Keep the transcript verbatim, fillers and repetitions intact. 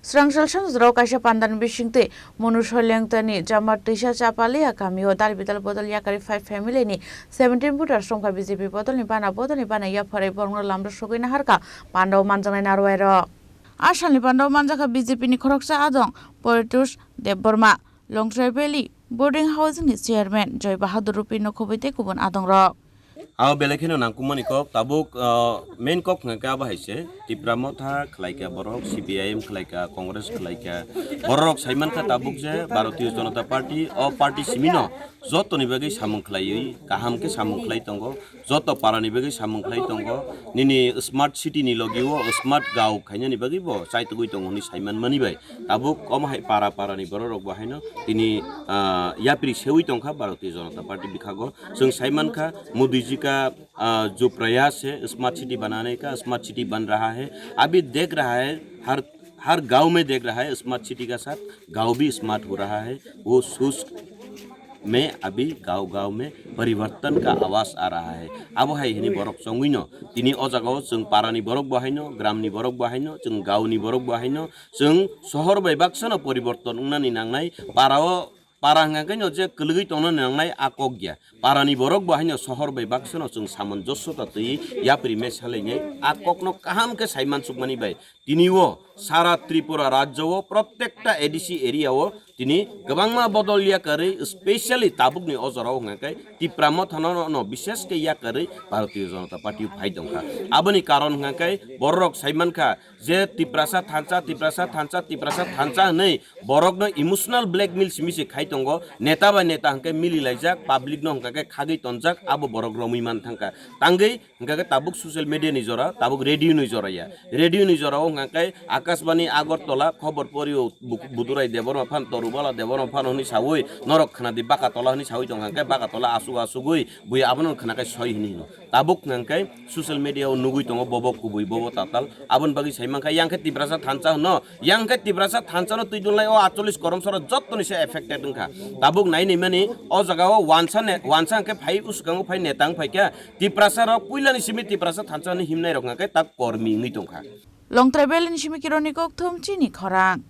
Srangsalsang jorao kaisa pandani bisingtwi Monu Soilengtani Jamar Twisa Chapaliya kamio dal bidal bodol yakarwi five family ni seventeen voters romkha B J P bodolni bana bodolni bana yapharwi borokno lamrok sogwi naharkha pandao manjaknai narwai rok. A salni pandao manjakha B J P ni khoroksa adong Poritush Debbarma, Longtrai Valley Boarding Housing ni chairman Joy Bahadur Rupi no khobwi tei kubun adong rok. Abo belai kheno nangkukmani kok, tabuk, ah, main kok hwnkha khe abo hai se, Tipra Motha khlaikha borok, C P I M khlaikha, Congress khlaikha, borok saimankha tabuk je Bharatiya Janata Party, o party simino jotoni bagwi samung khlaiwi, kaham khe samung khlai tongo, joto parani bagwi samung khlai tongo, nini smart city ni logi o smart gaon khainani bagwi bo chaitugwi tongo hwnwi saimanmani bai. Tabuk omo hai para para ni borok rok bo haino tini, ah, yapri sewi tongkha Bharatiya Janata Party bikhago. Chwng sai mankha, Modi ji ka, ah, jo prayas hai, smart city banane ka, smart city ban raha hai, abhi dekh raha hai, har, har gaon mein dekh raha hai, smart city ka sath gaon bhi smart ho raha hai, wo soch mein abhi gaon gaon mein parivartan ka awaaz aa raha hai. Abo hai hini borok chongwi no, tini o jaga o chwng para ni borok bo haino, gram ni borok bo haino, chwng gaon ni borok bo haino, chwng sohor bai baksa no poriborton wngnani nangnai, para o, para hwnkha khe no je kwlwgwi tongna nangnai a kok ya. Para ni borok bo haino sohor bai baksa no chwng samanjosota twi yapri me salainai a kok no kaham khe sai mansukmani bai. Tini o sara Tripura rajya o protekta A D C area o tini kwbangma bodol yakarwi, specially tabuk ni o jora o hwnkha khe Tipra Motha no, no, no, bishesh khe yakarwi Bharatiya Janata Party o phai tongkha. Aboni karon hwnkha khe borok rok sai mankha, je Tiprasa thansa, Tiprasa thansa, Tiprasa thansa hwnwi borokno emotional blackmail simi se khai tongo, neta bai neta hwnkhe mili laijak, public no hwnkha khe khagwi tonjak, abo borok romwi man thangkha. Tangwi hwnkha khe tabuk social media ni jora, tabuk radio ni jora ya. Radio ni jora o hwnkha khe Akashbani Agartala khobor pori o Bu-, Budurai Debbarma phan, Torubala Debbarma phan hwnwi sawi norok khna di Bakatola hwnwi sawi tongkha khe Bakatola asuk asugwi bui abono khna khe soi hwnwi hino. Tabuk hwnkha khe social media o nugwi tongo bobo kubui, bobo tatal. Aboni bagwi sai mankha, yang khe Tiprasa thansa hwno, yang khe Tiprasa thansa no twi dunlai o atchollish korom sora jottoni se affected wngkha. Tabuk nai nai mani o jaga o wansa ne, wansa hwnkhe phai uskango phai neta wng phaikha. Tiprasa rok puila ni simi Tiprasa thansa hwnwi himnai rok hwnkha khe tak kormi wngwi tongkha. Longtrai Valley ni simi Kironi Kokthum chini khorang.